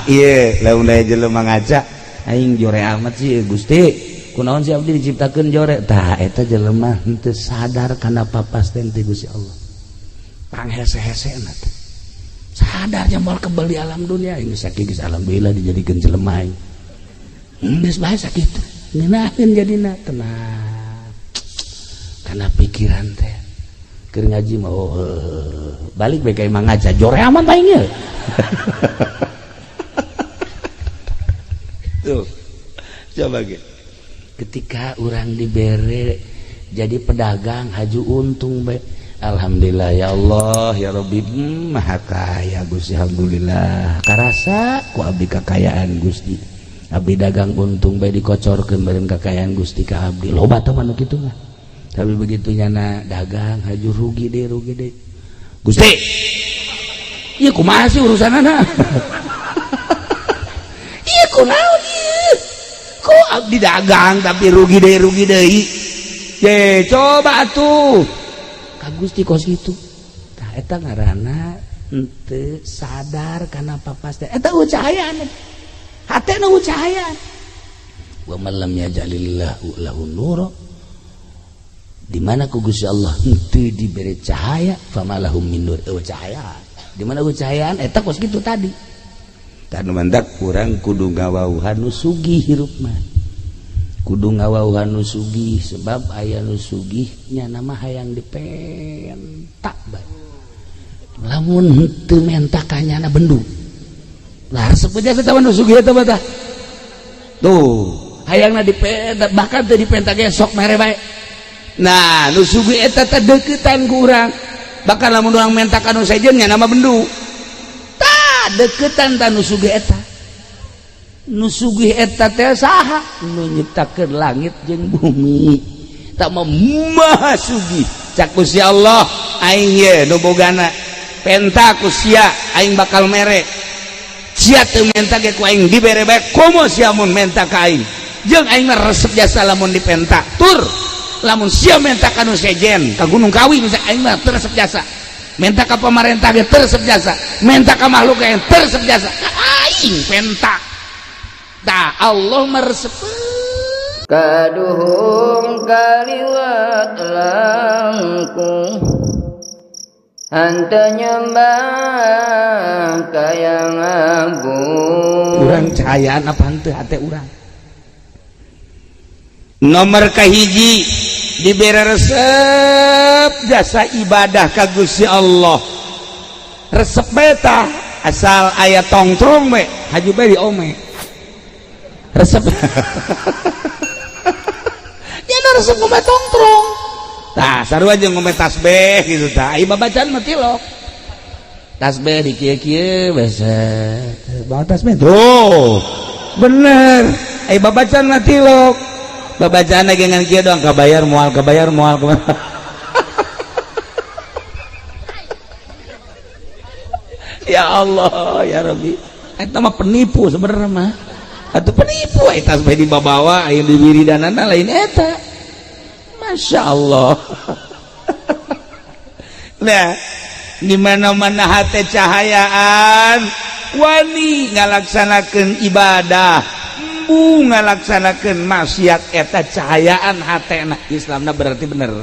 Iya, lamun aya jelema ngaca, aing jore amat sih Gusti. Kunaon sih abdi diciptakeun jore? Tah eta jelema henteu sadar kana papasten ti Gusti Allah. Panghese-hesena teh. Sadar moal kebal di alam dunia ini sakieu geus alhamdulillah dijadikeun jelema aing. Geus bae sakitu. Ngeunaheun jadina tenang. Kana pikiran teh. Keur ngaji mah oh, balik bae ka imah ngaca jore amat aing ye. Tuh. Coba ge. Ketika orang dibere jadi pedagang haju untung bae. Alhamdulillah ya Allah ya Rabbi, maha kaya Gusti, alhamdulillah. Karasa ku abdi kakayaan Gusti. Abdi dagang untung bae dikocorkeun beureun kakayaan Gusti ka abdi. Loba teh mah nu kitu mah. Tapi begitu nyana dagang haju rugi deh. Gusti. Ieu kumaha sih urusanana? Ieu kunaon ieu? Kok abdi dagang tapi rugi deui. Ye, coba atuh. Ka Gusti kos kitu. Tah eta ngaranna henteu sadar kana papasten. Eta eueuh cahayaan. Hatena eueuh cahayaan. Wa man lam yajalillahu lahu nura. Di mana ku Gusti Allah henteu dibere cahaya, famalahum min nur. Eueuh cahaya. Di mana eueuh cahayaan eta kos kitu tadi. Tah nu mantak urang kudu ngawauhan nu sugih hirup mah. Kudu ngawauhan nu sugih sebab aya nu sugih nya nama hayang dipentak bae. Lamun henteu menta ka nyana bendu. Lah resep aja eta mah nu sugih eta mah tah. Tuh, hayangna dipenta bahkan teu dipenta ge sok mere bae. Nah, nu sugih eta teh deuketan ku urang. Bahkan lamun urang menta ka nu sejen nya nama bendu. Tah deketan ta nu sugih eta. Nu sugih eta teh saha? Nu nyiptakeun langit jeung bumi. Tak mah maha sugih. Cak Gusti Allah, aing ye nu bogana. Penta ku sia aing bakal mere. Sia teu menta ge ku aing dibere bae komo sia mun menta ka aing. Jeung aing mah resep jasa lamun dipenta. Tur lamun sia menta ka nu sejen, ka Gunung Kawi misalnya aing mah teu resep jasa. Menta ka pamarentah ge teu resep jasa. Menta ka makhluk ge teu resep jasa. Ka aing penta. Tah Allah meresep. Kaduhung kaliwat langkung henteu nyembah ka Yang Agung. Urang cahayaan apa henteu hate urang? Nomor kahiji dibere resep jasa ibadah ka Gusti Allah. Resep bae tah asal aya tongtrong bae haju bae di ome. Resep. Ya nu resep ngome tongtrong. Tah sarua jeung ngome tasbih gitu tah. Ai babacaan mah tilok. Tasbih di kieu-kieu basa. Bawa tasbih tuh. Bener. Ai babacaan mah tilok. Babacaan lagi ngan kieu doang kabayar moal kabayar moal. Ya Allah ya Rabbi. Eta mah penipu sebenarnya mah. Atuh penipu eta tasbih dibawa aya di wiridanana lain eta. Masya Allah. Nah, di mana-mana hate cahayaan wani ngalaksanakeun ibadah, embung ngalaksanakeun maksiat eta cahayaan hatena Islamna berarti bener.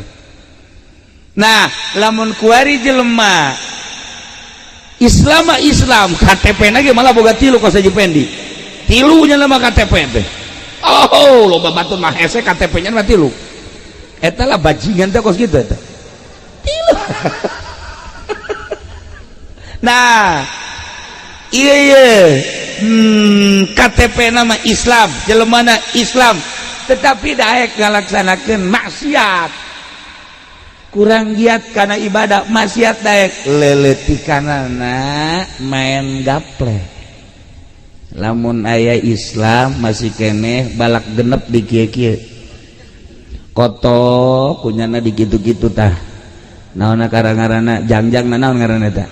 Nah, lamun kuari jelema Islam Islam KTP na ge malah boga tilu kos Haji Pendi. Tilunya nama KTP teh. Oh, loba batur mah hese KTP-nya mah tilu. Eta lah bajingan teh kos kitu eta. Tilu. Nah, iya iya. KTP nama Islam, jelemana Islam, tetapi daek ngalaksanakeun maksiat. Kurang giat kana ibadah, maksiat daek leuletikanana main gaple. Lamun aya Islam masih keneh balak genep di kieu-kieu. Koto kunyana di kitu-kitu tah. Naonna karang-ngaranna jangjang naon ngaranna eta?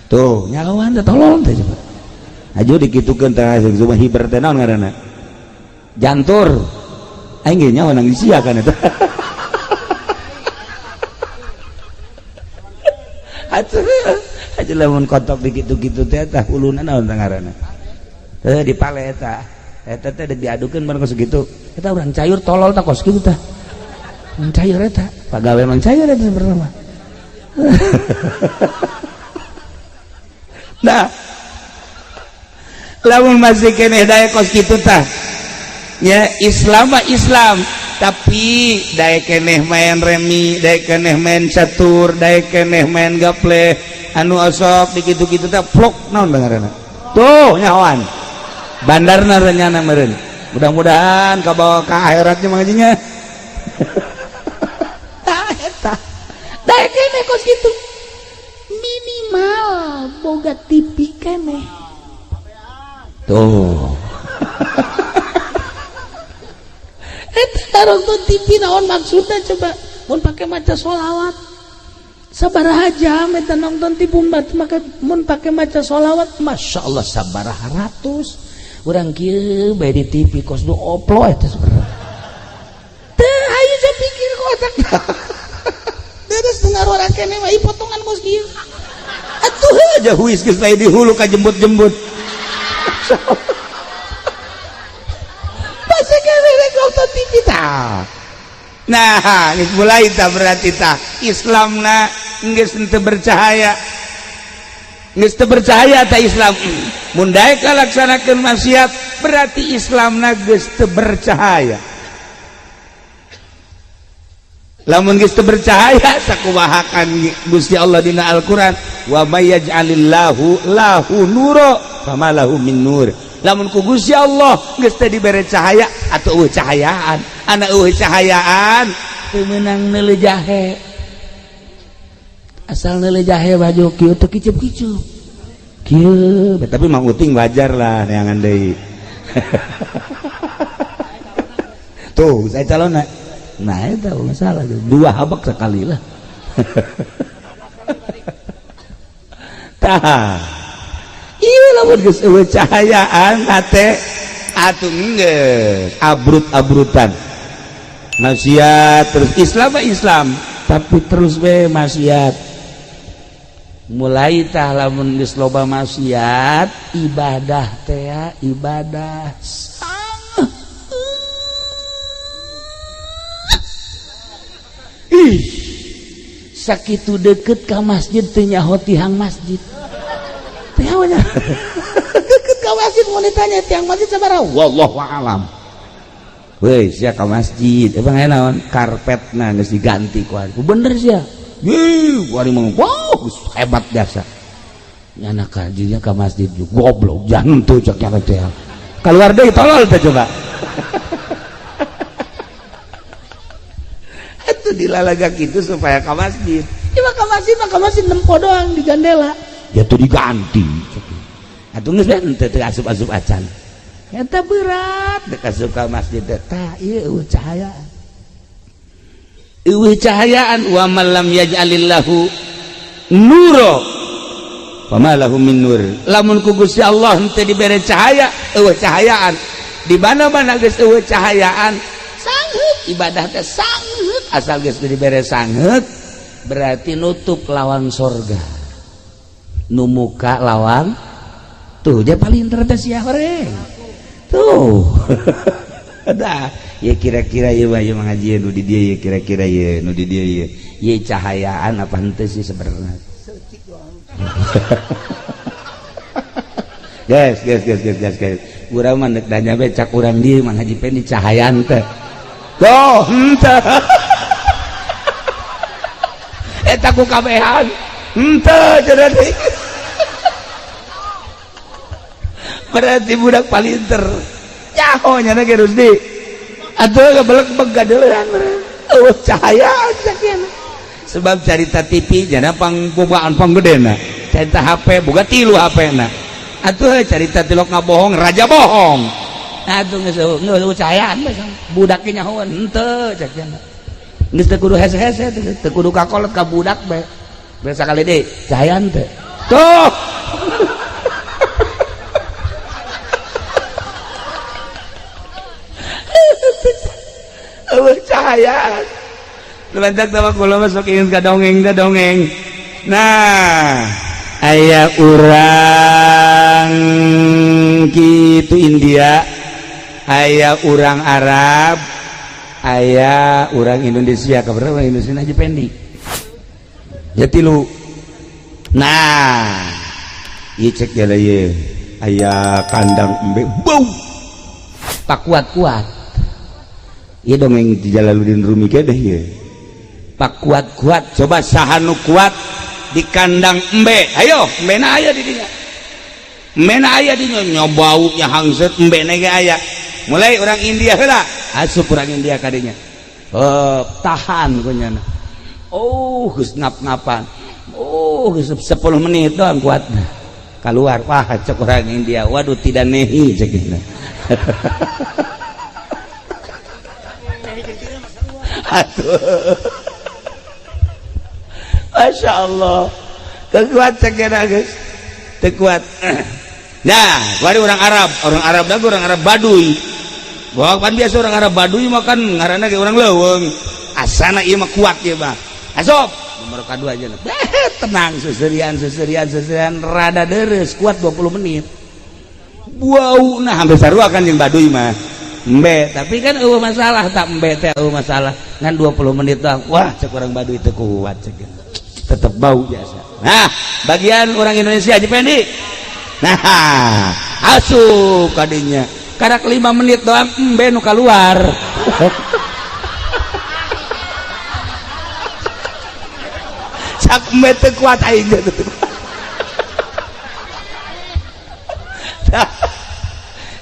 Tuh, nyawan teh tolong teh coba. Aju dikitukeun teh cuma hiber teh naon ngaranna? Jantur. Aing ge nyawa nang sia kan eta. Atuh, aja lamun kotok dikitu-kitu teh tah uluna naon teh ngaranna? Teu dipale eta. Eta teh deuk diadukeun bareng kos kitu. Eta urang cayur tolol tah kos kitu tah. Urang cayur eta. Pagawe mang cayur eta sebenarnya. Nah, lamun masih keneh daek kos kitu tah. Ya Islam mah Islam, tapi daek keneh main remi, daek keneh main catur, daek keneh main gaple, anu osok di kitu-kitu tah plok naon ngaranna. Tuh nyahoan. Bandarna renyana meureun. Mudah-mudahan kabawa ka akhiratnya mangajinya. Tah eta. Daek keneh kos kitu. Minimal boga TV keneh. Tuh. Eta nonton TV naon maksudna coba? Mun pake maca sholawat. Sabaraha jam eta nonton TV maka mun pake maca sholawat, Masya Allah sabaraha ratus. Urang kieu bae di TV kos du oplo eta sebenarnya. Teu hayu pikir ku otak. Terus dengar orang kene mah potongan kos kieu. Atuh aja huis geus bae di hulu ka jembut-jembut. Pasti kene rek nonton TV tah. Nah, geus mulai tah berarti tah Islamna geus teu bercahaya. Geus teu bercahaya tah Islam. Mun daek kalaksanakeun maksiat berarti Islamna geus teu bercahaya. Lamun geus teu bercahaya sakumahakan Gusti Allah dina Al-Qur'an wa may yaj'alillahu lahu nura fama lahu min nur. Lamun ku Gusti Allah geus teu dibere cahaya atuh eueuh cahayaan, ana eueuh cahayaan teu meunang neuleuh jahe. Asal neuleuh jahe baju kieu teu kicup-kicup. Kieu, tapi mang uting wajar lah neangan deui. Tuh, saya calon. Nah, itu masalah. Dua habak sekali lah. Tah. Iya lamun geus eueuh cahayaan hate atuh geus abrut-abrutan. Maksiat terus Islam mah Islam, tapi terus we maksiat. Mulai tah lamun geus loba maksiat, ibadah teh ibadah ih sakitu deket ka masjid teu nyaho tihang masjid. Teh nya. Deket ka masjid mun ditanya tiang masjid sabaraha? Wallahu a'lam. Weuh sia ka masjid, emang aya naon? Karpetna geus diganti ku ari. Bener sia. Ih, ku ari mah wow, hebat biasa. Nyana ka dinya ka masjid goblok jangan tuh cek nyana teh. Kaluar deui tolol teh coba. Itu dilalaga gitu supaya ke masjid. Cuma ke masjid mah ke masjid nempo doang di jendela. Ya tuh diganti. Atuh geus bae teu asup-asup acan. Eta berat dek asup ka masjid teh. Tah ieu eueuh cahayaan. Eueuh cahayaan wa man lam yaj'alillahu nura fama lahu min nur. Lamun ku Gusti Allah henteu dibere cahaya, eueuh cahayaan. Di mana-mana geus eueuh cahayaan, sangheut ibadah teh sangheut asal geus dibere sangheut berarti nutup lawang sorga. Nu muka lawang tuh dia paling teh sia horeng. Tuh. Dah, ya kira-kira ieu mah ieu ngaji nu di dieu ya kira-kira ieu nu di dieu ieu. Ieu cahayaan apa henteu sih sebenarnya? Guys, guys, guys, guys, guys, guys. Urang mah deuk nanya bae cak urang dieu mah ngaji pendi cahayaan teh. Tuh, henteu. Eta ku kabehan. Henteu cenah deui. Berarti budak palinter. Nyaho nya ge Rusdi. Atuh gebelek-beg gadeleuhan eueuh cahayaan sakieu. Sebab carita TV jana pangbogaan panggedena. Carita HP boga 3 HP na. Atuh carita tilok ngabohong raja bohong. Atuh geus eueuh cahayaan bae budak ge nyahoan henteu cek cenah. Geus teu kudu hese-hese teu kudu kakolot ka budak bae. Biasa kali deui cahayaan teh. Tuh. Eueuh cahayaan. Lantak tawa kula masuk ingin ka dongeng ka dongeng. Nah, aya urang kitu India aya urang Arab aya urang Indonesia kabar urang Indonesia Haji Pendi ya tilu. Nah ieu cek jala ieu aya kandang embe bau pak kuat-kuat ieu dongeng di Jalaluddin Rumi ge deh ieu pak kuat-kuat coba saha nu kuat di kandang embe ayo embe na aya di dinya embe na aya di dinya baunya hangset embe na ge aya mulai orang India heula asup orang India kadinya oh tahan kunyana oh geus ngap-ngapan oh geus 10 menit doang kuat keluar wah cek orang India waduh tidak nehi cek gitu. Aduh Masya Allah kekuat cek guys tekuat. Nah baru orang Arab dah orang Arab Baduy wah kan biasa orang Arab Baduy makan ngaranna ge orang leuweung asana ieu mah kuat ieu mah asup nomor kadua aja tenang seserian rada deres kuat 20 menit bau nah hampir sarua kan jeung Baduy mah embe tapi kan eueuh masalah tak embe teh eueuh masalah ngan 20 menit doang wah cek orang Baduy teu kuat cek tetep bau biasa. Nah bagian orang Indonesia Haji Pendi nah asup kadinya karak 5 menit doang embe nu keluar. Cak embe teu kuat aing teu.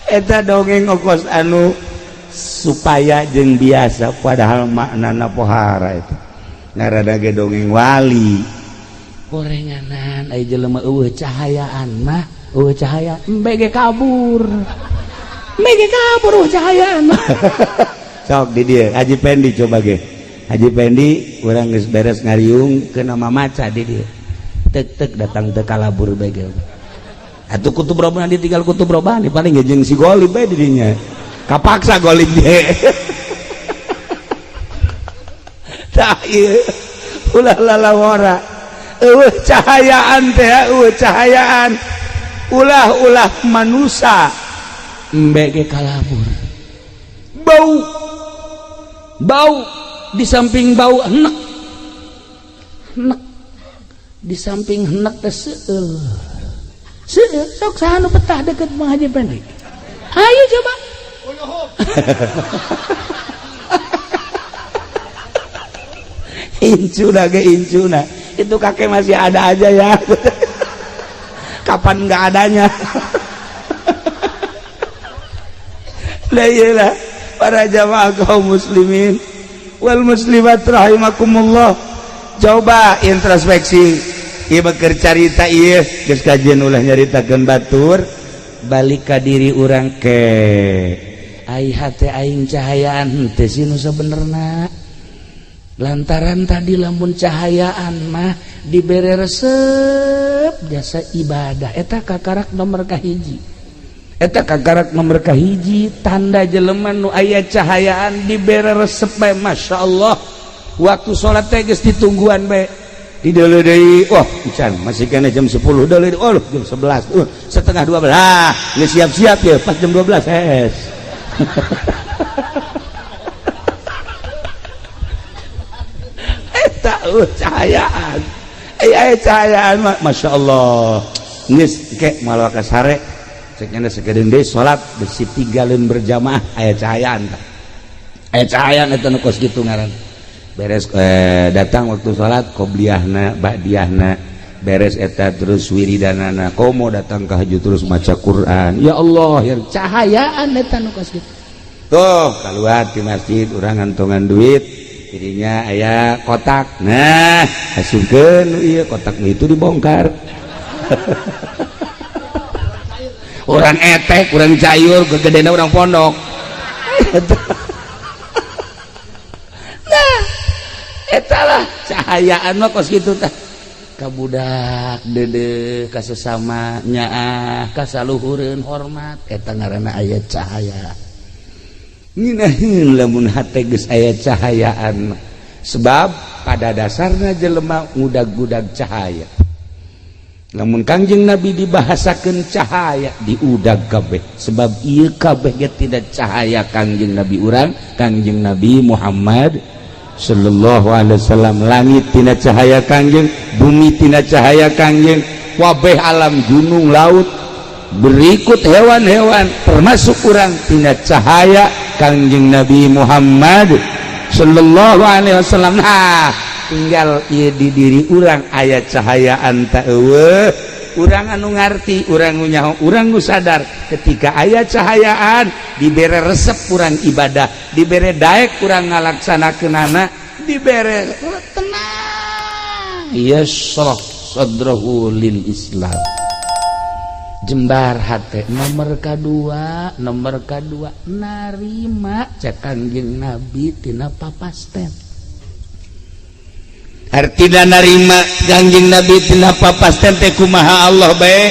Eta dongeng okos anu supaya jeung biasa padahal maknana pohara itu ngaranna ge dongeng wali gorenganan ai jelema eueuh cahayaan mah eueuh cahaya embe ge kabur embe ge kabur eueuh cahayaan mah. Sok di dieu Haji Pendi coba ge Haji Pendi urang geus beres ngariung ke nama maca di dieu tek-tek datang teu kalabur bae ge atuh kutub robani ditinggal kutub robani paling jeung si golib bae di dinya kapaksa golib ge. Tah ieu ulah lalawara eueuh cahayaan teh eueuh cahayaan ulah-ulah manusa embe ge kalabur bau bau di samping bau enek enek di samping enek teh seueul seueul sok saha nu betah deket Mang Haji Pendi ayo coba. Incuna ge incuna itu kakek masih ada aja ya. Kapan nggak adanya. Lah iyalah para jamaah kaum muslimin wal muslimat rahimakumullah coba introspeksi ieu keur carita ieu geus kajian ulah nyaritakeun batur balik ka diri urang ke ai hate aing cahayaan henteu sih nu sabenerna lantaran tadi lamun cahayaan mah dibere resep jasa ibadah eta kakarak nomor kahiji eta kakarak nomor kahiji tanda jelema nu aya cahayaan dibere resep bae Masya Allah waktu salat teh geus ditungguan bae di deuleu deui wah pisan masih kena jam 10 deuleu deui oh jam 11 setengah 12 ah geus siap-siap ya pas jam 12 hees. Cahayaan cahayaan Masya Allah geus ke malah kasare cek nya sakedeung deui salat besi tinggalin berjamaah aya cahayaan tah aya cahayaan eta nu kos kitu ngaran beres datang waktu salat qobliyahna ba'diyahna beres eta terus wiridanana komo datang ka haju terus maca Quran ya Allah ya cahayaan eta nu kos kitu tuh keluar di masjid urang ngantongan duit dirinya aya kotak nah asupkeun ieu kotak itu dibongkar. Orang etek urang cayur gegedena urang pondok. Nah eta lah cahayaan mah kos kitu tah ka budak deudeuh ka sesama nyaah ka saluhureun hormat eta ngaranna aya cahaya. Nginaheun lamun hate geus aya cahayaan sebab pada dasarnya jelema ngudag-gudag cahaya. Lamun Kangjeng Nabi dibahasakeun cahaya diudag kabeh, sebab ieu kabeh ge tidak cahaya Kangjeng Nabi urang, Kangjeng Nabi Muhammad sallallahu alaihi wasallam. Langit tina cahaya Kangjeng, bumi tina cahaya Kangjeng, wabeh alam, gunung, laut, berikut hewan-hewan termasuk urang tina cahaya Kangjeng Nabi Muhammad sallallahu alaihi wasallam. Nah, tinggal ieu di diri urang aya cahayaan ta euweuh. Urang anu ngarti, urang nu nyaho, urang nu sadar ketika aya cahayaan dibere resep urang ibadah, dibere daek urang ngalaksanakeunana, dibere tenang, yashrah sadrahu lil Islam, jembar hate. Nomor kedua, nomor kedua narima cek Kangjeng Nabi tina papasten. Artina narima Kangjeng Nabi tina papasten teh kumaha? Allah bae,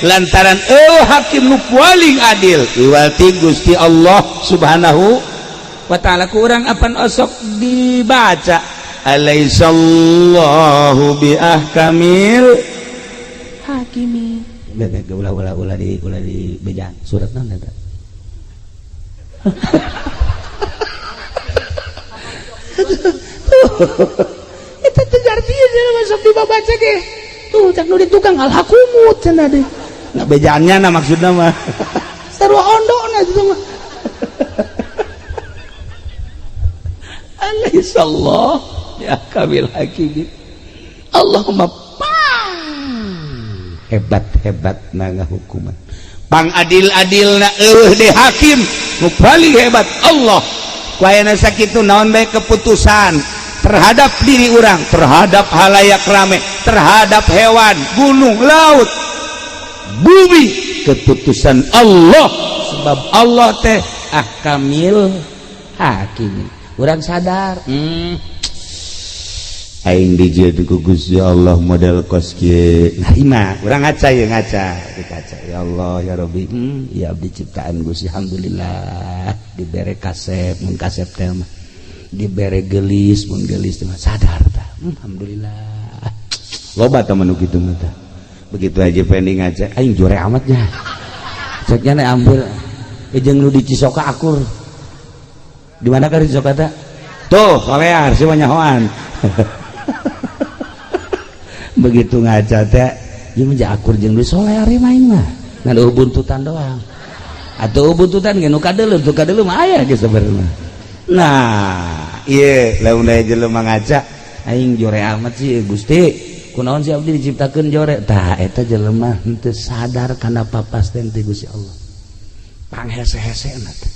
lantaran oh hakim nu paling adil iwati Gusti Allah Subhanahu wa ta'ala. Ku urang apan osok dibaca alaisallahu bi ahkamil hakimi. Ulah, ulah, ulah di, ulah di bejaan. Surat naon eta? Eta teh artinya masuk dibaca ge tuh cak nu di tukang alhakumut cenah deh. Nah, bejaannya nah maksudna mah sarua ondona itu mah. Alaihissallah ya kamil hakimin. Allahumma hebat-hebat na hukuman, pang adil-adil na eueuh de hakim nu paling hebat Allah. Ku ayana sakitu naon bae keputusan terhadap diri urang, terhadap halayak rame, terhadap hewan, gunung, laut, bumi, keputusan Allah, sebab Allah teh ahkamil hakimin. Urang sadar, aing dijieun ku Gusti Allah model kos kieu, narima urang ngaca ya, ngaca di kaca, ya Allah ya Rabbi, ya abdi ciptaan Gusti, alhamdulillah dibere kasep mun kasep teh mah, dibere gelis mun gelis teh mah, sadar tah, alhamdulillah. Loba tah nu kitu mah tah. Begitu aja pending ngaca, aing jore amatnya ceknya nek ambil jeung nu di Cisoka akur di mana kan di Cisoka teh tuh solear si nyahoan. Begitu ngaca teh ieu mah akur jeung nu solear main mah ngan buntutan doang atau buntutan ge nu kadeuleu, tuh kadeuleu mah aya ge sebenarnya. Nah, ieu lamun aya jelema ngaca, aing jore amat sih Gusti, kunaon sih abdi diciptakeun jore. Tah, eta jelema henteu sadar kana papasten ti Gusti Allah, panghese-hesena teh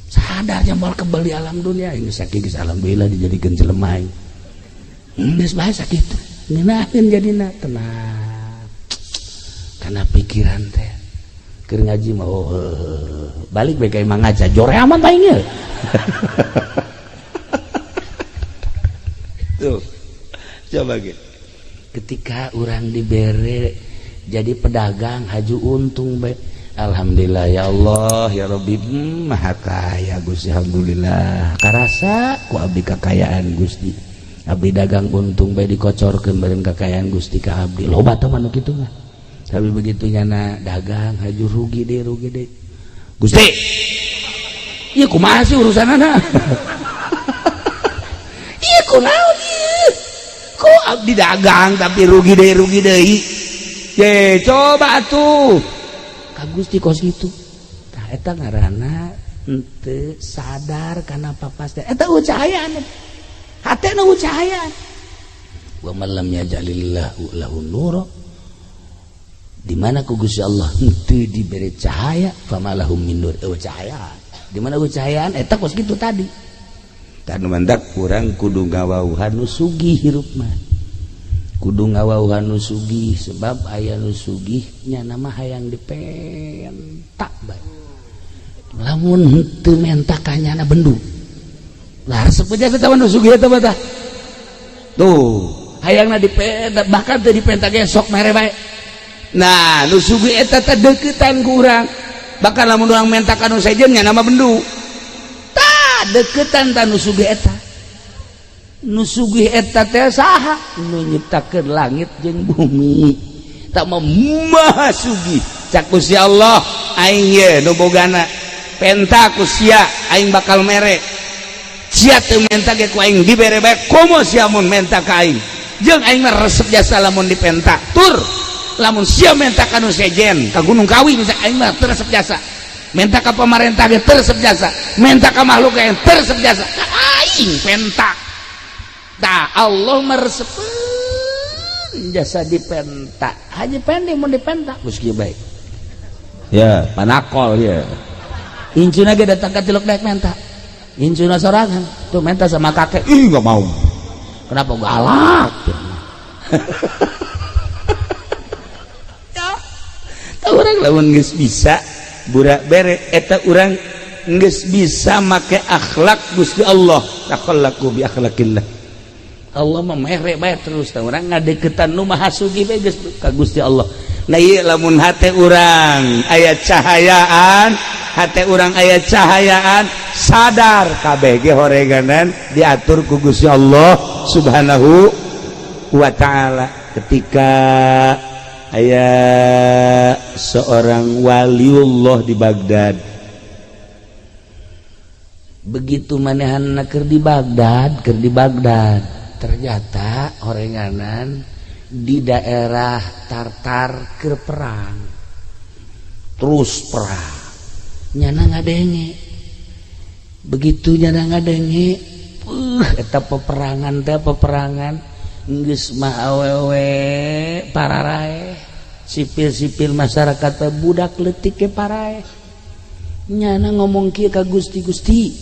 sadar yang moal kebal di alam dunia ini. Sakieu geus alhamdulillah dijadikeun jelema aing, geus bae sakitu ngeunaheun jadina tenang kana pikiran teh. Keur ngaji mah oh, balik bae ka imah ngaca, jore amat aing ye. Tuh coba ge ketika urang dibere jadi pedagang haju untung bae, alhamdulillah ya Allah ya Rabbi, maha kaya Gusti, alhamdulillah karasa ku abdi kekayaan Gusti, abdi dagang untung bae dikocorkeun beureun kekayaan Gusti ka abdi. Loba teh mah nu kitu mah. Tapi begitu nyana dagang haju rugi deh, rugi deh, Gusti ieu kumaha sih urusanana, ieu kunaon ieu, kok abdi dagang tapi rugi deh, rugi deui. Ye coba atuh ka Gusti kos kitu. Tah, eta ngaranna henteu sadar kana papasten. Eta cahayaan hatena, cahayaan. Wa man lam yaj'alillahu lahu nura, di mana ku Gusti Allah henteu dibere cahaya, famalahum min nur, eueuh cahayaan. Di mana eueuh cahayaan eta kos kitu tadi. Tah, nu mantak urang kudu ngawauhan nu sugih hirup mah, kudu ngawauhan nu sugih, sebab aya nu sugih nya mah hayang dipentak bae. Lamun henteu menta ka nyana bendu lah, resep aja eta mah nu sugih eta mah tah. Tuh hayangna dipenta, bahkan teu dipenta ge sok mere bae. Nah, nu sugih eta teh deuketan ku urang, bahkan lamun urang menta ka nu sejen nya mah bendu. Tah, deuketan tah nu sugih eta. Nu sugih eta teh saha? Nu nyiptakeun langit jeung bumi. Tak mau maha sugih. Cak Gusti Allah, aing ye nu bogana, penta ku sia aing bakal mere. Sia teu menta ge ku aing dibere bae, komo sia mun menta ka aing. Jeung aing mah resep jasa lamun dipenta. Tur lamun sia menta ka nu sejen, ka Gunung Kawi bisa, aing mah teu resep jasa. Menta ka pamarentah ge teu resep jasa, menta ka makhluk ge teu resep jasa. Ka aing penta. Tah Allah mah resepeun jasa dipenta. Haji Pendi mun dipenta geus kieu bae. Ya, panakol ya. Incuna ge datang ka Tilok Daek menta. Incuna sorangan tuh menta sama kakek. Ih, enggak mau. Kenapa galak? Ya. Tah urang lamun geus bisa burak bere eta urang geus bisa make akhlak Gusti Allah. Takhallaku bi akhlakillah. Allah mah mere bae terus, tah urang ngadeukeutan nu maha sugih bae geus ka Gusti Allah. Nah ieu lamun hate urang aya cahayaan, hate urang aya cahayaan, sadar kabeh ge horeganan diatur ku Gusti Allah Subhanahu wa taala. Ketika aya seorang waliullah di Baghdad, begitu manehanna keur di Baghdad, keur di Baghdad, ternyata horenganan di daerah Tartar keur perang, terus perang. Nyana ngadenge, begitu nyana ngadenge, eta peperangan teh peperangan geus mah awewe pararaeh, sipil-sipil masyarakat teh budak leutik ke paraeh. Nyana ngomong kieu ka Gusti, Gusti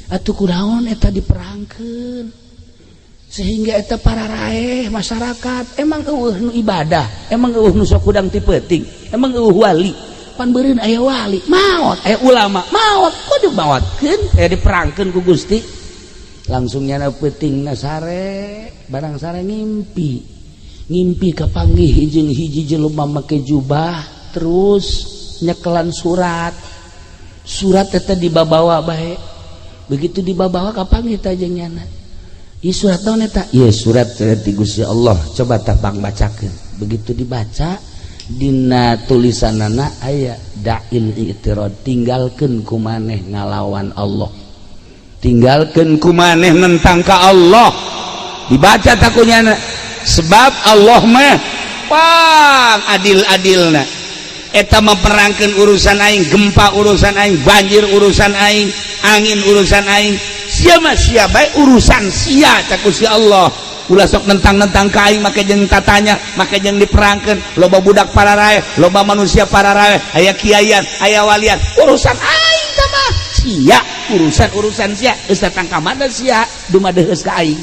atuh kunaon eta diperangkeun sehingga eta pararaeh masyarakat, emang eueuh nu ibadah, emang eueuh nu sok hudang ti peuting, emang eueuh wali, pan beureun aya wali maot, aya ulama maot, kok dimaotkeun aya diperangkeun ku Gusti. Langsung nyana peutingna sare, barang sare ngimpi, ngimpi kapanggih jeung hiji jelema make jubah terus nyekelan surat, surat eta dibabawa bae. Begitu dibabawa kapanggih teh jeung nyana. Ieu surat naon eta? Ieu surat ti Gusti Allah. Coba tah bang bacakeun. Begitu dibaca dina tulisanana aya da'il i'tirad, tinggalkeun ku maneh ngalawan Allah, tinggalkeun ku maneh nentang ka Allah. Dibaca takunyana, sebab Allah mah pang adil-adilna. Eta memperangkeun urusan aing, gempa urusan aing, banjir urusan aing, angin urusan aing, sia mah sia bae urusan sia cak Gusti Allah. Ulah sok nentang-nentang ka aing, make jeung tatanya, make jeung diperangkeun, loba budak pararaeh, loba manusia pararaeh, aya kiaian, aya walian, urusan aing tah mah sia, urusan-urusan sia, geus datang ka mana sia, dumadeheus ka aing.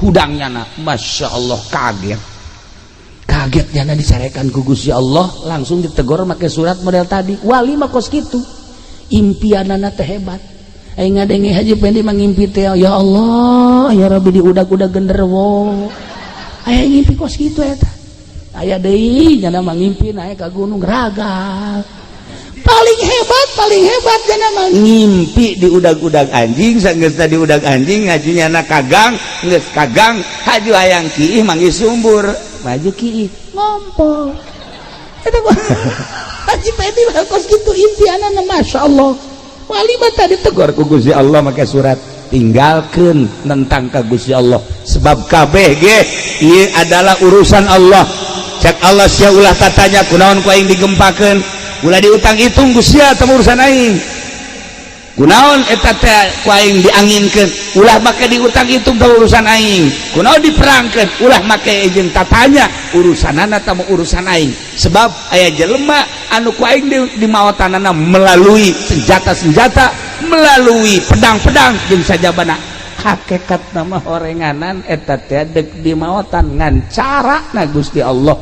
Hudangnya na, Masya Allah, kaget. Kaget nyana dicarekan ku Gusti Allah, langsung ditegur make surat model tadi. Wali mah kos kitu. Impianana teh hebat. Aing ngadenge Haji Pendi mangimpi teh, ya Allah, ya Rabbi, diudag-udag genderuwo. Aya ngimpi kos kitu eta. Aya deui nyana mangimpi naik ka gunung ragal. Paling hebat nyana mah ngimpi diudag-udag anjing, sanggeusna diudag anjing ngaji nyana kagang, geus kagang haju hayang kiih manggih sumbur, maju kiih ngompol. Eta Haji Pendi mah kos kitu impianana, Masya Allah. Wali mah tadi tegur ku Gusti Allah make surat, tinggalkeun nentang ka Gusti Allah, sebab kabeh ge ieu adalah urusan Allah. Cak Allah sia ulah tatanya kunaon ku aing digempakeun, ulah diutang hitung ku sia teh urusan aing. Kunaon eta teh ku aing dianginkeun, ulah make diutang hitung teh urusan aing. Kunaon diperangkeun, ulah make jeung tatanya urusanana teh urusan aing. Sebab aya jelema anu ku aing di maotanana melalui senjata-senjata, melalui pedang-pedang jeung sajabana. Hakikat nama horenganan eta teh dek di maotan ngan cara na Gusti Allah.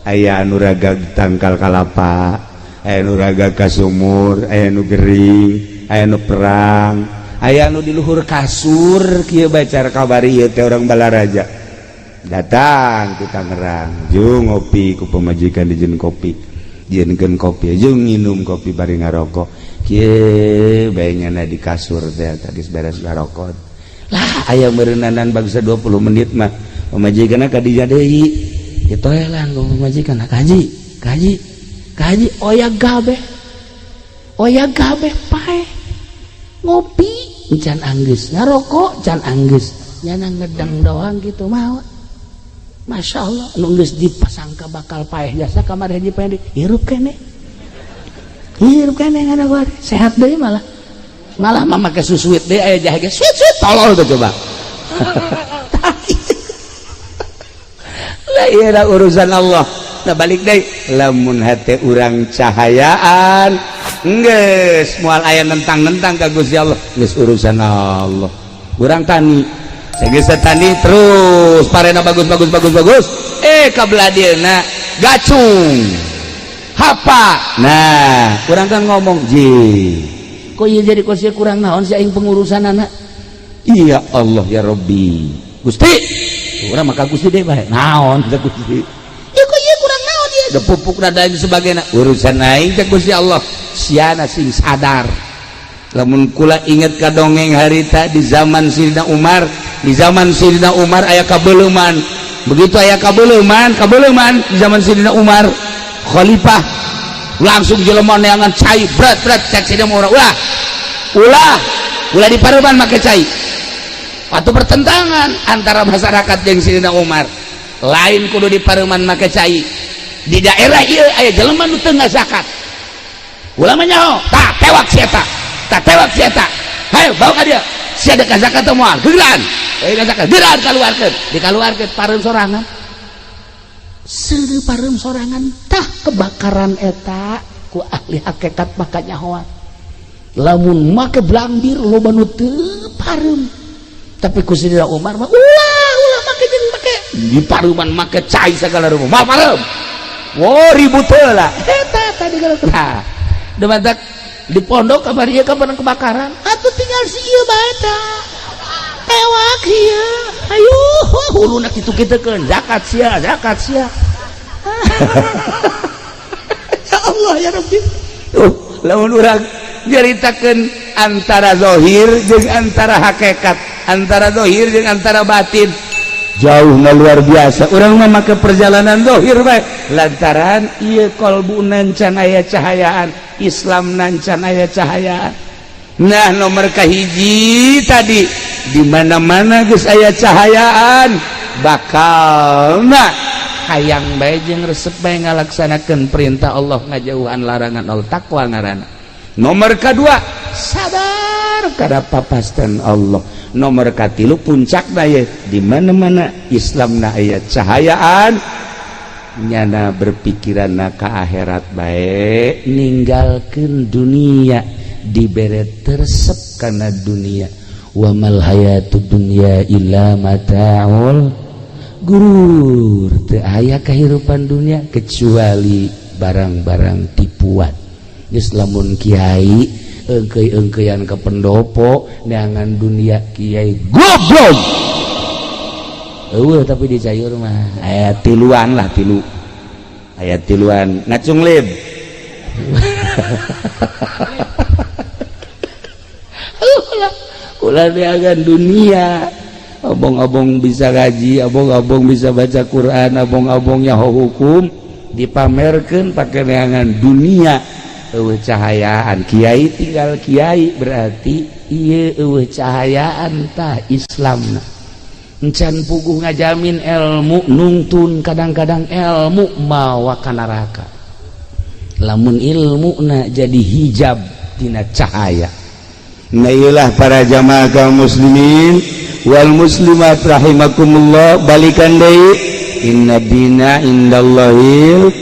Aya anu raga tangkal kalapa, aya anu raga ka sumur, aya anu gering, aya anu perang, aya anu di luhur kasur kieu bae cara kabari ieu teh orang Balaraja. Datang ke Tangerang, jeung ngopi ku pamajikan dijieun kopi, jieunkeun kopi, jeung nginum kopi bari ngarokok. Kieu bae nyana di kasur teh tadi beres ngarokok. Lah aya meureunnanan bangsa 20 menit mah pamajikanna ka dinya deui. Ditoelan ku pamajikan, kaji, kaji, kaji, oya gabe. Oya gabe pae. Ngopi can anggeus, ngarokok can anggeus. Nyana ngedang doang gitu mah. Masya Allah, nu geus dipasangka bakal paeh jasa kamari Haji Pendi, hirup keneh. Hirup keneh ngana sehat deui malah. Malah mah make susuit deui aya jahe ge suit suit tolol tuh coba. Lah ieu urusan Allah. Nah balik deui lamun hate urang cahayaan geus moal aya nentang-nentang ka Gusti Allah, geus urusan Allah. Urang tani, geus tani terus parena bagus bagus bagus bagus, ka belah dieuna gacung. Hapa. Nah, urang kan ngomong, "Ji, kok ieu jadi kos kurang naon sih aing pengurusan anak?" Iya Allah ya Rabbi. Gusti, urang maka Gusti deui bae. Naon teh Gusti? Ya kok ieu kurang naon ieu? Da pupuk da lain sebagainya. Urusan aing teh Gusti Allah. Siana sing sadar. Lamun kula inget ka dongeng harita di zaman Sidina Umar, di zaman Sidina Umar aya kabeuleman. Begitu aya kabeuleman, kabeuleman di zaman Sidina Umar, khalifah langsung jelema neangan cai berat berat cek Sidina Umar, ulah ulah ulah di pareuman make cai. Atau pertentangan antara masyarakat jeung Sidina Umar. Lain kudu di pareuman make cai. Di daerah ieu aya jelema nu teu ngazakat. Ulah mah nyaho, tah tewak si eta. Tah tewak si eta. Hayo bawa ka dia. Sia ada zakat teu moal, geuran. Euy zakat, geuran kaluarkeun. Dikaluarkeun pareum sorangan. Seureuh pareum sorangan tah kebakaran eta ku ahli hakikat maka nyahoan. Lamun make blambir loba nu teu pareum. Tapi ku Sidina Umar mah ulah ulah make jeung make di pareuman make cai sagala rupa. Moal pareum. Wo ribut heula. Eta tadi kalau nah, demantak di pondok kabar ieu kapan kebakaran atuh tinggal si ieu bae tah. Tewak ieu. Ayo huluna kitu-kitukeun zakat sia, zakat sia. Ya Allah ya Rabbi. Tuh, lamun urang nyaritakeun antara zahir jeung antara hakikat, antara zahir jeung antara batin jauh na luar biasa. Urang mah make perjalanan zahir bae lantaran ieu kolbu can aya cahayaan, Islam can aya cahayaan. Nah, nomor kahiji tadi di mana-mana geus aya cahayaan bakalna hayang bae jeung resep bae ngalaksanakeun perintah Allah ngajauhan larangan Allah, takwa ngaranna. Nomor kedua sadar kada papasten Allah. Nomor katilu puncak ye di mana-mana Islam na aya cahayaan nyana berpikiran na ka akhirat bae ninggalkeun dunia dibere teresep kana dunia. Wa mal hayatud dunya illa mataul gurur, teu aya kehidupan dunia kecuali barang-barang tipuan. Geus lamun kiai engkei-engkeian ke pendopo neangan dunia kiai goblok eueuh, tapi di cayur mah aya tiluan lah, tilu aya tiluan ngacung lib. Ulah neangan dunia, abong-abong bisa ngaji, abong-abong bisa baca Quran, abong-abong nyaho hukum dipamerkeun pake neangan dunia. Eueuh cahayaan kiai tinggal kiai berarti ieu eueuh cahayaan tah Islamna. Encan puguh ngajamin ilmu nungtun, kadang-kadang ilmu mawa ka neraka. Lamun ilmuna jadi hijab tina cahaya. Nah iyalah para jamaah kaum muslimin wal muslimat rahimakumullah, balikan deui inna dina indallahil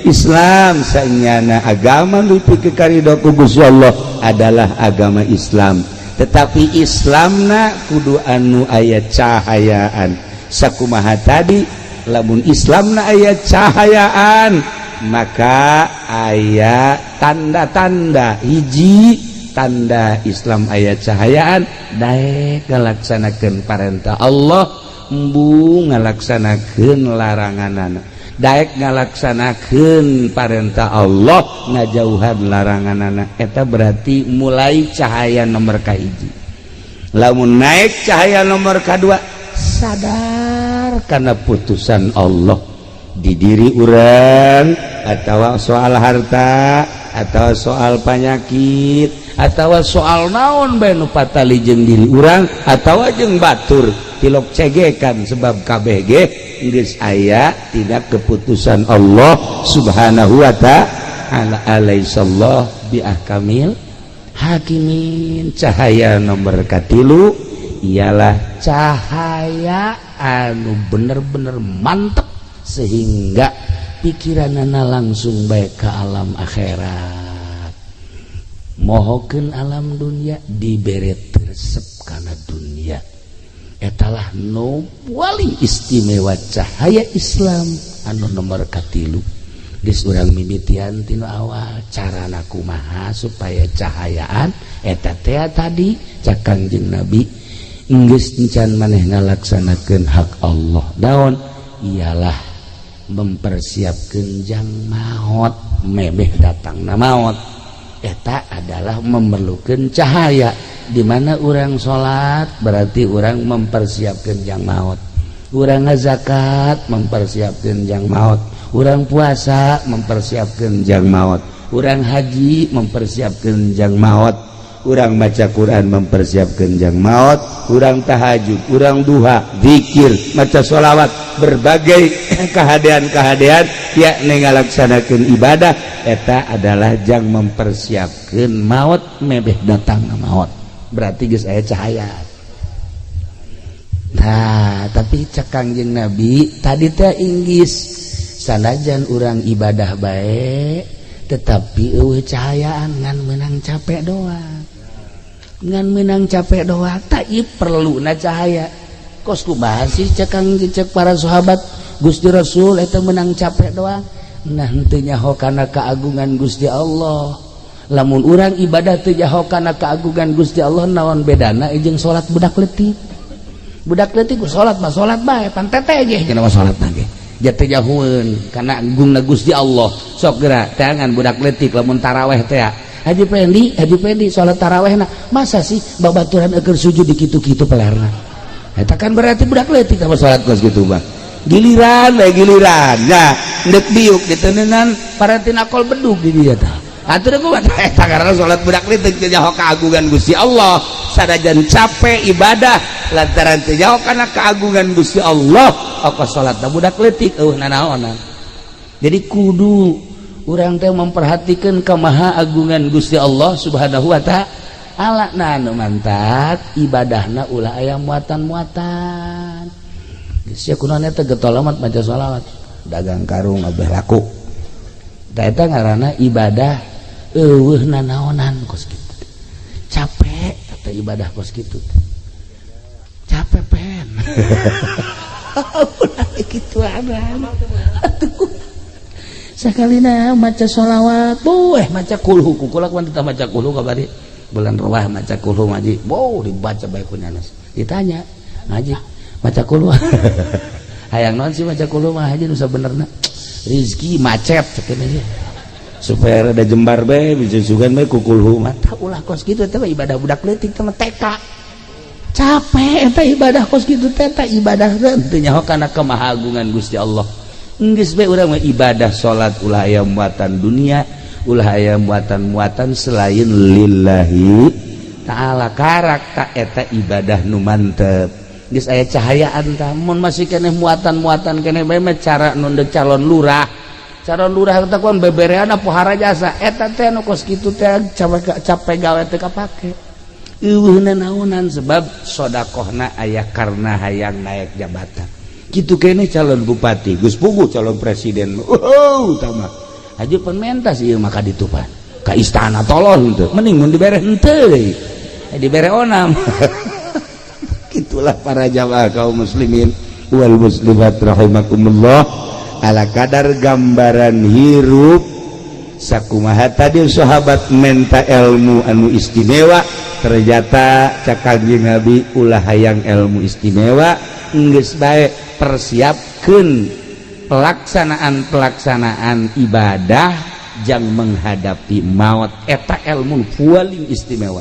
Islam. Sanyana agama nu dipikarido ku Gusti Allah adalah agama Islam, tetapi Islamna kudu anu aya cahayaan. Sakumaha tadi, lamun Islamna aya cahayaan maka aya tanda-tanda. Hiji tanda Islam aya cahayaan, daek ngalaksanakeun parentah Allah, embung ngalaksanakeun laranganana. Daek ngalaksanakeun parentah Allah, ngajauhan laranganana, eta berarti mulai cahaya nomor kahiji. Lamun naik cahaya nomor kedua, sadar karena putusan Allah. Di diri urang atau soal harta atau soal penyakit atau soal naon bae nu patali jeung diri urang atau jeung batur, tilok cegekan, sebab KBG geus aya tina keputusan Allah Subhanahu wa Ta'ala. Alaisallah bi ahkamil hakimin. Cahaya nomor katilu ialah cahaya anu bener-bener mantep sehingga pikiranana langsung baik ke alam akhirat, mohokeun alam dunia, dibere resep kana dunia. Etalah nu paling istimewa, cahaya Islam anu nomor katilu. Geus urang mimitian tinu awal, carana kumaha supaya cahayaan eta teh tadi cak Kangjeng Nabi, geus encan maneh ngalaksanakeun hak Allah daon ialah mempersiapkan jang maut, memeh datang na maut. Eta adalah memerlukan cahaya, di mana orang salat berarti orang mempersiapkan jang maut, urang ngazakat mempersiapkan jang maut, urang puasa mempersiapkan jang maut, urang haji mempersiapkan jang maut, urang maca Quran mempersiapkan jang maut, urang tahajud, urang duha, zikir, maca sholawat, berbagai kehadean-kehadean ya ngalaksanakeun ibadah, eta adalah jang mempersiapkan maut, mebeh datang maut berarti geus aya cahaya. Nah, tapi cek Kangjeng Nabi tadi teh, inggis sanajan urang ibadah baik tetapi eueuh cahayaan, ngan menang capek doang, ngan menang capek doang. Tak perlu na cahaya kos kumaha sih? Cek kang cek para sahabat, Gusti Rasul, eta menang capek doang. Nah, henteu nyaho kana keagungan Gusti Allah. Lamun urang ibadah teu nyaho kana keagungan Gusti Allah, naon bedana jeung salat budak leutik? Budak leutik ku salat mah salat bae, pan tete ge cenah mah salat ge jatuh jahueun kana agungna Gusti Allah. Sok geura teangan budak leutik lamun taraweh teh. Haji Pendi, Haji Pendi salat tarawehna, masa sih babaturan eukeur sujud di kitu-kitu pelerna? Eta kan berarti budak leutik sama salat kos kitu mah. Giliran bae, giliran ya ndek diuk diteneunan paratin akol bedug di dieu tah. Atuh kumaha eta? Karena salat budak leutik, teu nyaho keagungan Gusti Allah. Sanajan capek ibadah, lantaran teu nyaho kana keagungan Gusti Allah, apa salat budak leutik, eueuh nanaonan. Jadi kudu urang teh memperhatikan kemaha agungan Gusti Allah Subhanahu wa Ta'ala. Nah, nu mantak ibadahna ulah aya muatan-muatan. Geus sia kunaon eta getol amat maca sholawat, dagang karung abeh laku. Tah, eta ngaranna ibadah eueuh nanaonan kos kitu. Capek eta ibadah kos kitu. Capek pen. Ulah kitu atuh. Sakalina maca sholawat, buh, maca kulhu, kukula kuan tetap maca kulhu kabari. Bulan ruah maca kulhu ngaji, boh, dibaca bae ku nyanas. Ditanya, ngaji maca kulhu. Hayang naon sih maca kulhu mah, haji, nu sabenerna? Rizki macet cek aja. Supaya rada jembar bae, bisa sugan bae ku kulhu mah. Tah, ulah kos kitu, eta mah ibadah budak leutik teh mah TK. Capek eta ibadah kos kitu teh, eta ibadah teu nyaho kana kemahagungan Gusti Allah. Geus bae urang mah ibadah salat ulah aya muatan dunia, ulah aya muatan-muatan selain lillahi ta'ala. Karak tak eta ibadah nu mantep, geus aya cahayaan. Tah, mun masih keneh muatan-muatan keneh bae mah, cara nu deuk calon lurah, calon lurah teh kuan beberean pohara jasa, eta teh nu kos kitu teh capek, capek gawe teu kapake, eueuh naonan, sebab sodakohna aya karena hayang naik jabatan. Gitu kene calon bupati, geus puguh calon presiden. Oh, tah mah haji pan mentas ieu mah ka ditu pan ka istana, tolong henteu, mending mun dibere henteu deui, dibere onam. Itulah para jamaah kaum muslimin wal muslimat rahimakumullah, ala kadar gambaran hirup sakumaha tadi sahabat menta ilmu anu istimewa. Ternyata cak Kanjeng Nabi, ulah hayang ilmu istimewa, geus bae persiapkeun pelaksanaan-pelaksanaan ibadah jang menghadapi maut, eta ilmu paling istimewa.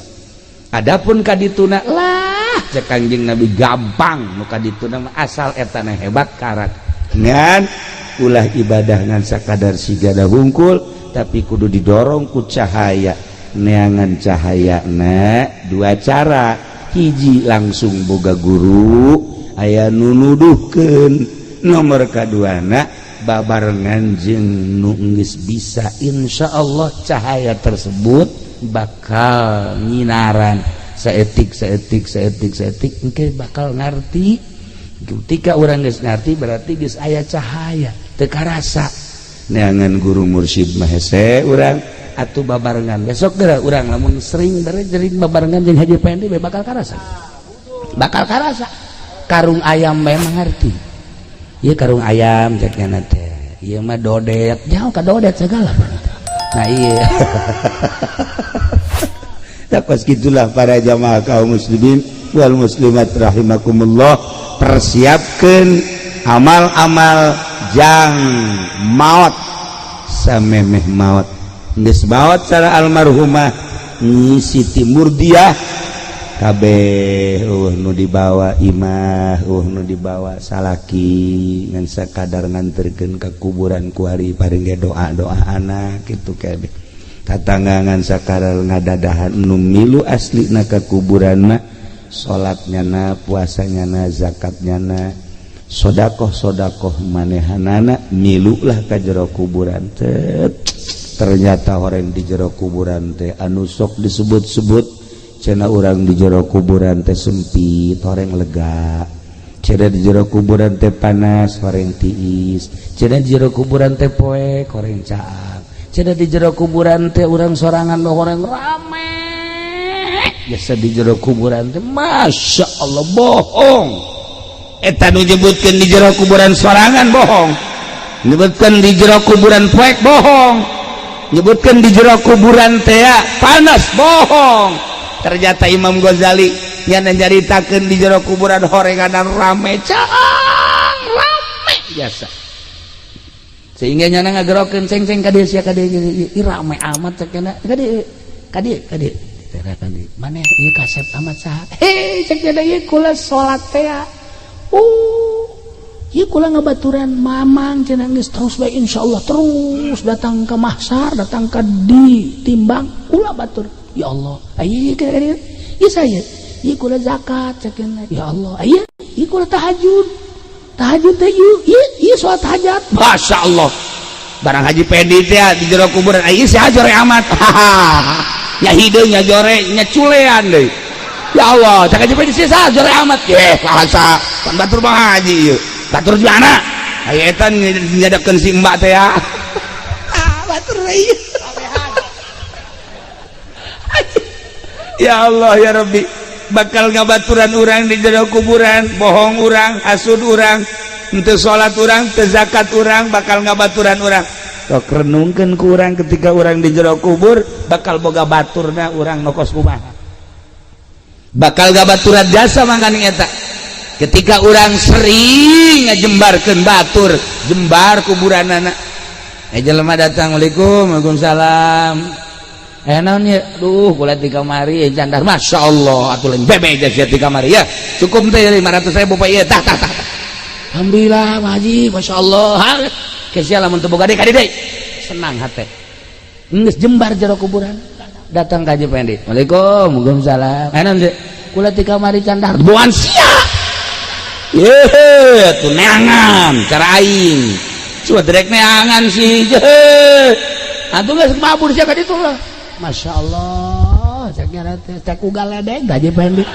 Adapun kadituna lah, cek Kanjeng Nabi, gampang nu kadituna mah, asal etana hebat karak ngan. Ulah ibadah ngan sakadar sigada hungkul, tapi kudu didorong ku cahaya. Neangan cahaya na dua cara. Hiji, langsung boga guru, aya nu nuduhkeun. Nomor kaduana, babarengan jeung nu geus bisa. Insya Allah cahaya tersebut bakal nyinaran saetik saetik saetik saetik, engke bakal ngarti. Ketika urang geus ngarti, berarti geus aya cahaya. Teu karasa neangan guru mursyid mah hese urang atuh babarengan. Besok geura urang lamun sering sering babarengan jeung Haji Pendi, bakal karasa, bakal karasa. Karung ayam memang ngerti. Ieu karung ayam cek nya teh, ieu mah dodet, jauh ka dodet segala. Nah, iya. Pas gitulah, para jamaah kaum muslimin wal muslimat rahimakumullah, persiapkan amal-amal jang maut. Samemeh maut, geus maut cara almarhumah Nyi Siti Murdiah, kabeh euweuh nu dibawa imah, euweuh nu dibawa salaki, ngan sakadar nganterkeun ka kuburan kuari paring ge doa-doa anak kitu kabeh. Tatangga ngan sakadar ngadadahan. Nu milu aslina ka kuburan mah salatnya na, puasanya na, zakatnya na, sodakoh sodakoh manehanana milu lah ka jero kuburan. Ternyata orang di jero kuburan teh anu sok disebut-sebut cenah urang di jero kuburan teh sempit, horeng lega. Cenah di jero kuburan teh panas, horeng tiis. Cenah di jero kuburan teh poek, horeng caang. Cenah di jero kuburan teh urang sorangan, horeng rame. Biasa di jero kuburan teh Masya Allah. Bohong eta nu nyebutkeun di jero kuburan sorangan, bohong. Nyebutkeun di jero kuburan poek, bohong. Nyebutkeun di jero kuburan teh panas, bohong. Ternyata Imam Ghazali yang nyaritakeun di jero kuburan horengan rame, caang, rame biasa, sehingga nyana ngagerokeun ceng-ceng ka dieu, sia ka dieu, ih rame amat cek nya, ka dieu, ka dieu, ka dieu, ka dieu, maneh ieu kasep amat saha? Hei, cek nya, ieu kula salat teh, ieu kula ngabaturan mamang cenah, geus terus bae, insyaallah terus datang ke mahsar, datang ke ditimbang kula batur. Ya Allah, ayo ieu saya, ieu kula zakat cek. Ya Allah, ayo ieu kula tahajud, tahajud teh ieu, ieu ieu salat hajat. Masya Allah, barang Haji Pendi teh di jero kuburan, ayo si jore amat nya, hideung nya, jore nya, culean deui. Ya Allah, cak Haji Pendi, sih jore amat ye, bahasa pan batur mah haji ieu batur mana aya eta nyadakeun si mbak teh ya. Ah, batur ieu. Ya Allah ya Rabbi, bakal ngabaturan urang di jero kuburan. Bohong urang, hasud urang, untuk salat urang, teu zakat urang, bakal ngabaturan urang. Sok renungkeun ku urang, ketika urang di jero kubur bakal boga baturna urang nokos kumaha, bakal gabaturan jasa. Mangkaning eta, ketika urang sering ngajembarkeun batur, jembar kuburanana. Eh, jelema datang, "Assalamualaikum." "Waalaikumsalam." "Eh, naon ya?" "Duh, kula di kamari candar." "Masya Allah, atuh lain bebe sia di kamari ya. Cukup teh 500 ribu, Pak." "Iya, tah tah tah." "Alhamdulillah, Pak Haji, Masya Allah." Kesia lamun teu boga deui ka deui. Senang hate. Geus jembar jero kuburan. Datang ka Haji Pendi. "Waalaikum." "Waalaikumsalam." "Eh, naon?" "Kula di kamari candar." "Buan sia." Ye, tuh neangan cara aing. Cuma direk neangan sih. Atuh geus mabur sia ka ditu lah. Masya Allah, cek nya teh cek ugal ledeng Haji Pendi.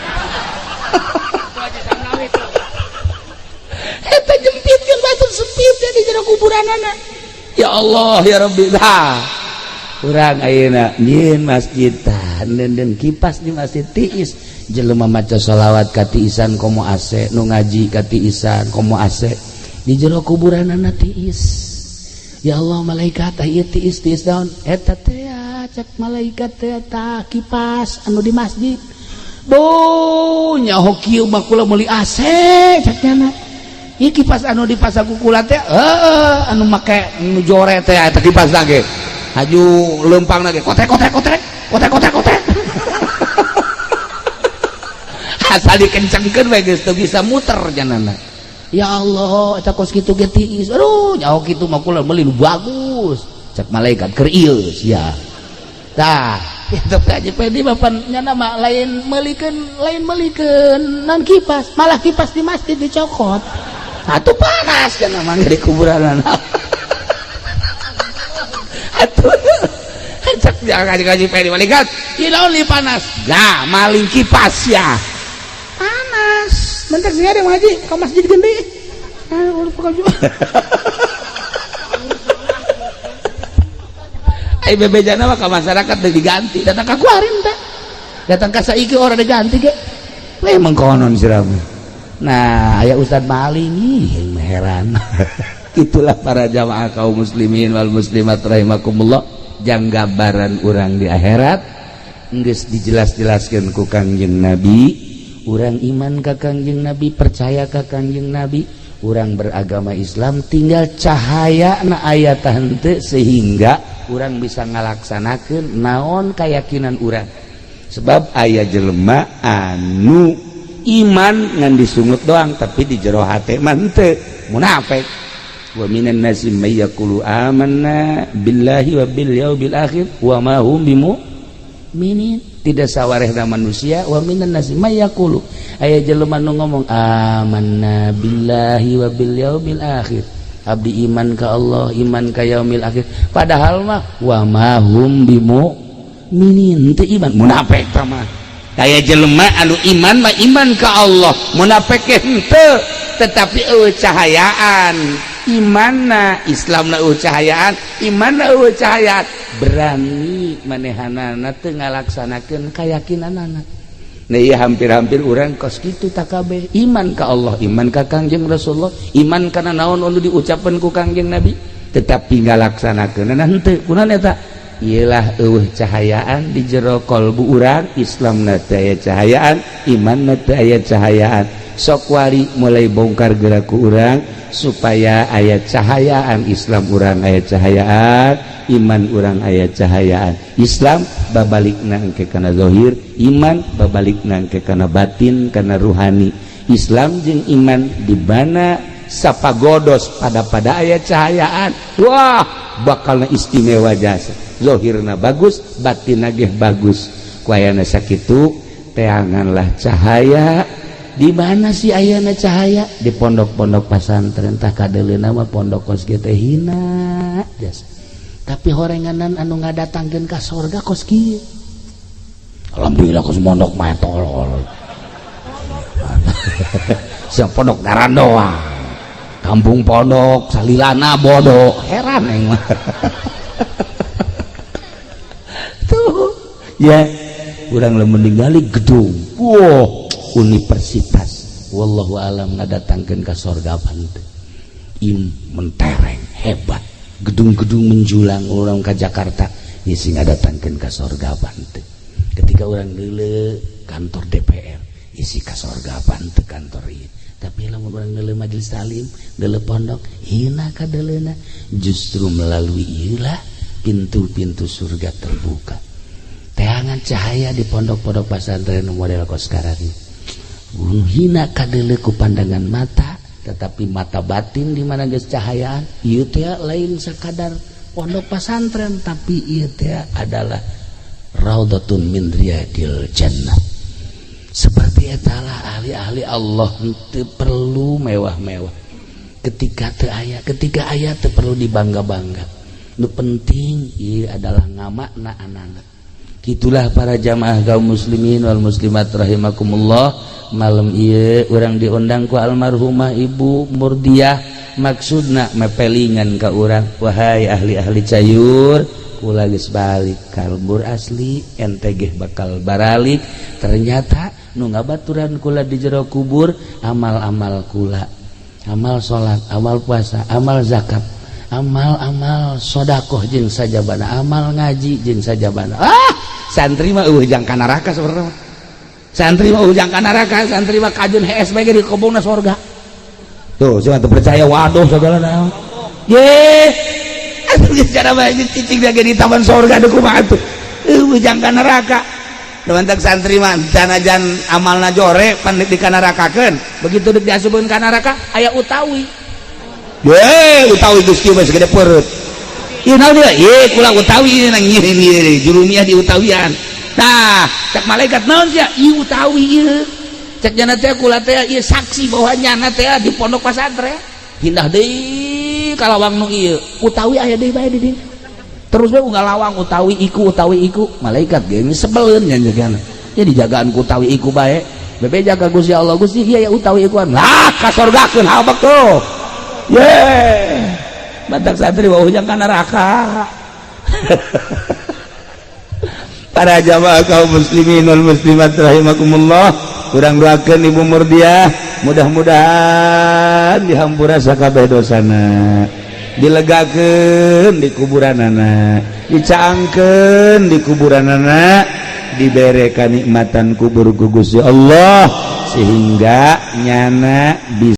Eta jempitkeun batu sempit di jero kuburanana. Ya Allah ya Rabbi. Tah. Urang ayeuna nyieun masjid tah, den kipas di masjid tiis. Jelema maca sholawat katiisan komo AC, nu ngaji katiisan komo AC. Di jero kuburanana tiis. Ya Allah, malaikat, tah ieu tiis tiis daun eta teh? Cek malaikat teh, tah kipas anu di masjid. Duh, nyaho kieu mah kula meuli AC cek nya. Ieu kipas anu dipasang ku kula teh, heueuh, anu make nu jore teh eta kipas ge. Haju leumpang ge kotrek kotrek kotrek kotrek kotrek kotrek. Asal dikencengkeun we geus teu bisa muter janana. Ya Allah, eta kos kitu ge tiis. Aduh, nyaho kitu mah kula meuli nu bagus. Cek malaikat keur ieu sia. Tah, itu Haji Pedi bapak nyana mah lain meulikeun non kipas, malah kipas di masjid dicokot. Atuh panas cenah mah di kuburan. Atuh cek jangan Haji Pedi malaikat, ieu naon panas? Gah, maling kipas ya. Panas. Mentek sih ada ngaji ke masjid gede. Ai bebejana mah ka masyarakat teh diganti, datang ka kuarin teh. Datang ka saiki orang diganti ge. Memang konon sirah. Nah, aya Ustad maling ih heran. Itulah para jamaah kaum muslimin wal muslimat rahimakumullah, jang gambaran urang di akhirat geus dijelas-jelaskeun ku Kangjeng Nabi. Urang iman ka Kangjeng Nabi, percaya ka Kangjeng Nabi, urang beragama Islam tinggal cahaya na aya henteu sehingga urang bisa ngalaksanakeun naon keyakinan urang. Sebab aya jelema anu iman ngan disungut doang tapi di jero hate mah henteu, munafik. Wa minan nasi may yaqulu amanna billahi wa bil yaumil akhir wa ma hum bimu'minin. Tidak sawarehna manusia wa minan nasi may yaqulu, aya jelema nu ngomong amanna billahi wa bil yaumil akhir, abdi iman ka Allah, iman ka yaumil akhir, padahal mah wa ma hum bimu'minin, teu iman, munafik tah mah. Aya jelema anu iman mah iman ka Allah, munafik henteu, tetapi eueuh cahayaan imanna, Islamna eueuh cahayaan, imanna eueuh cahayaan, berani manehanana teu ngalaksanakeun kayakinanana. Nah, iya hampir-hampir urang kos kitu takabeh, iman ka Allah, iman ka Kangjeng Rasulullah, iman kana naon anu diucapkeun ku Kangjeng Nabi, tetapi ngalaksanakeunana henteu. Kunaon eta? Iyalah eueuh cahayaan di jero kalbu urang, Islamna teu aya cahayaan, imanna teu aya cahayaan. Sok wari mulai bongkar gerak ku urang supaya aya cahayaan Islam urang, aya cahayaan iman urang, aya cahayaan Islam babalikna engke kana zahir, iman babalikna engke kana batin, kana ruhani. Islam jeung iman di mana sapagodos pada aya cahayaan, wah bakalna istimewa jasa, zahirna bagus, batinna ge bagus. Ku ayana sakitu teanganlah cahaya. Di mana sih ayana cahaya? Di pondok-pondok pasantren. Tah kadeuleuna mah pondok kos kieu teh hina jasa. Tapi horenganan anu ngadatangkeun ka sorga kos kieu. Alhamdulillah kos mondok mah tolol. Siang pondok ngarandoa. Kampung pondok salilana bodoh, heran aing mah. Tuh, ya urang lamun ningali gedung. Wah, universitas wallahu alam ngadatangkeun ka sorga henteu. Im mentereng hebat, gedung-gedung menjulang orang ka Jakarta ieu sing ngadatangkeun ka sorga henteu. Ketika orang neuleuh kantor DPR isi ka sorga henteu kantor ieu. Tapi lamun urang neuleuh majelis taklim, neuleuh pondok, hina kadeuleuna, justru melalui ieu lah pintu-pintu surga terbuka. Teangan cahaya di pondok-pondok pesantren model kos sekarang ini. Hina kadeuleu ku pandangan mata, tetapi mata batin di mana geus cahayaan, ieu teh lain sakadar pondok pesantren, tapi ieu teh adalah raudhatun min riyadil jannah. Seperti etalah ahli-ahli Allah teu perlu mewah-mewah. Ketika teu aya, ketika aya teu perlu dibangga-bangga. Nu penting ieu adalah ngamakna anak. Gitulah para jamaah kaum muslimin wal muslimat rahimakumullah. Malam ieu urang diundang ku almarhumah Ibu Murdiah, maksudna mepelingan ka urang, wahai ahli-ahli cayur, kula geus balik ka lembur asli, ente ge bakal baralik. Ternyata nu ngabaturan kula di jero kubur amal-amal kula, amal salat, amal puasa, amal zakat, amal-amal sodakoh jeung sajabana, amal ngaji jeung sajabana. Ah, santri mah eueuh jang ka neraka sebenarnya. Santri mah eueuh jang ka neraka, santri mah kajun hees bae di kobongna sorga. Tuh, siapa teu percaya waduh segala naon. Ye, atuh geus cara bae cicing ge di taman sorga deuk kumaha atuh. Eueuh jang ka neraka. Mantak santri mah sanajan amalna jore pan di kanarakakeun, begitu deuk diasupkeun ka neraka aya utawi. Ye, utawi Gusti mah segede perut. Ieu naon dia? Ye, kula utawi nang ieu jurumiah di utawian. Nah, cek malaikat naon sia? Ieu utawi ieu. Cek jana teh kula teh ieu saksi bahwa nyana teh di pondok pesantren. Pindah deui ka lawang nu ieu. Utawi aya deui bae di dieu. Terus we ngalawang utawi iku utawi iku, malaikat ge sebeleun nya jagana. Jadi jagaan ku utawi iku bae. Bebeja ka Gusti Allah, Gusti iya ya utawi ikuan. Lah kasorgakeun habek tuh. Ye. Batak santri wau ka neraka. Para jamaah kaum muslimin wal muslimat rahimakumullah, urang doakeun Ibu Murdiah mudah-mudahan dihampura sakabeh dosana, dilegakeun di kuburanana, dicaangkeun di kuburanana, dibere kanikmatan kubur ku Gusti Allah sehingga nyana bisa